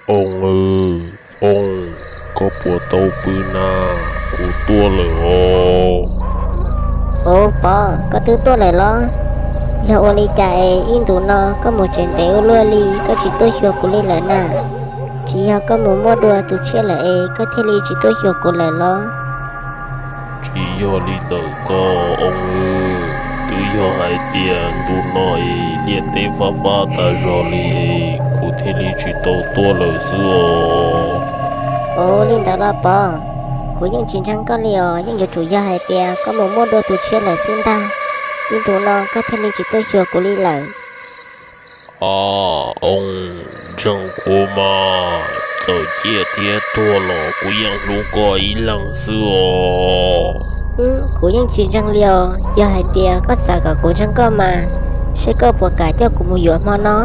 Oos, Oos, koj puas tau pw na? Kuv tuaj lawm os. Ua, Pov, koj twb tuaj lawm los? Yog ua li cas es ib ntus no koj mus tsev ntev ua luaj li koj tsis tuaj xyuas kuv li lawm na? Tsis yog koj mus muaj dua tus tshiab lawm es koj thiaj li tsis tuaj xyuas kuv lawm los? Tsis yog li ntawm ko, Oos, twb yog hais tias ntu no es liaj teb fab fab tas zog li es kuv thiaj li tsis tau tuaj lawm xwb os. Ua li ntawd los Pov, kuv yeej tsis ntseeg koj li os, yeej yuav tsum yog hais tias koj mus muaj dua tus tshiab lawm xwb ntag, ib ntus no koj thiaj li tsis tuaj xyuas kuv li lawm. Aub, Oos, ntseeg kuv mas, txawm ciaj thiab tuag los kuv yeej hlub koj ib leeg xwb os. Kuv yeej tsis ntseeg li os, yog hais tias koj xav kom kuv ntseeg koj mas, seb koj puas kam coj kuv mus yuav hmo no?